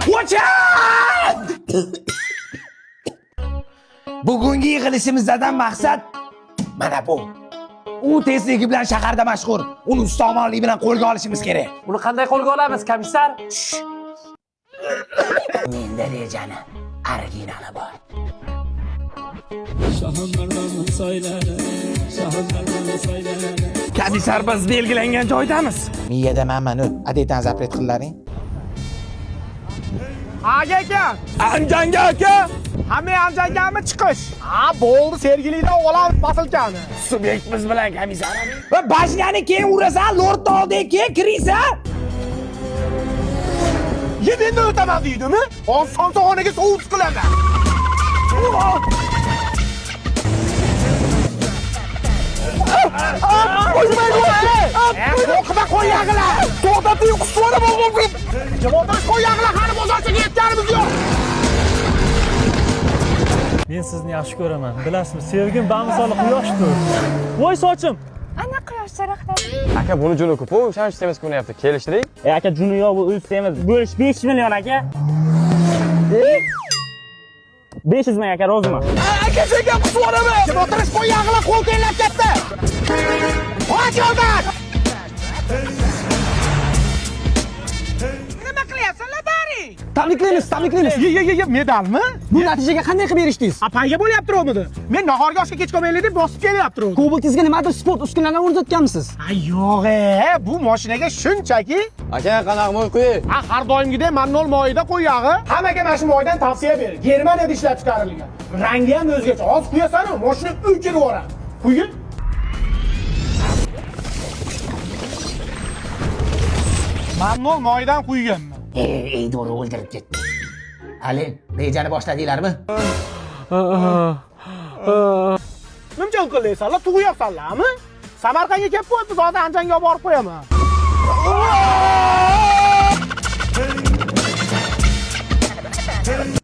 Watch out! Bugungi yig'ilishimizdan maqsad mana bu. U tezligi bilan shaharda mashhur. Uni ustomonlik bilan qo'lga olishimiz kerak. Uni qanday qo'lga olamiz, komissar? Menda rejani originali bor. Komissar, biz belgilangan joydamiz. Miyada manman adetan zapret qillaring. Aka aka, Anjanga aka. Hamma Anjangami chiqish? Ha, bo'ldi, Sergelidan olamiz posilkani. Subyekt biz bilan, komissar. Va bashnyani keyin urasan, lord oldiga keyin kiriysan. Ye, mendan o'taman deydimi? Hozir somsaxonaga sous qilaman. Qo'rqma, qo'yag'ila. To'xtating, qusvoraman. Javob qo'yag'ila, hali bozorchaga yetganimiz yo'q. Men sizni yaxshi ko'raman. Bilasizmi, sevgim bamisoli quyoshdir. Voy sochim. Ana quyosh charaqladi. Aka, buni juni ko'p, o'shaning uchun semiz ko'rinyapti. Kelishtiring. E aka, juni yo'q, bu o'zi semiz. Bo'lish 5 million aka. 500 ming aka, rozimi? Aka, senga qusvoraman. Jim o'tirish qo'yag'ila, qo'l tellab ketdi. Qoch yo'ldan! Nima qilyapsanlar baring? Tabriklaymiz, tabriklaymiz. Ye, ye, ye, ye, medalmi? Bu natijaga qanday qilib erishdingiz? Payga bo'lyapti-romidi? Men nahorga oshga kech qolmaylik deb bosib kelyapti. Kobaltingizga nimadir sport uskunalarini o'rnatganmisiz? Ay, yo'q, e, bu mashinaga shunchaki Aka, qanaqa moy qo'yay? Ha, har doimgidek mannol moyida qo'yag'i. Hammaga mana shu moydan tavsiya ber. Germaniyada ishlab chiqarilgan. Rangi ham o'zgacha. Hozir quyasan-u, mashina o'chirib yuboradi. Quyin. Mannol moyidan quyganman. Ey, Eydori o'ldirib ketdi. Ali, rejani boshladinglarmi? Nimcha qildingsanlar, tug'yapsanlarmi? Samarqandga kelib qo'yibmiz, hozir Anjanga olib borib qo'yaman.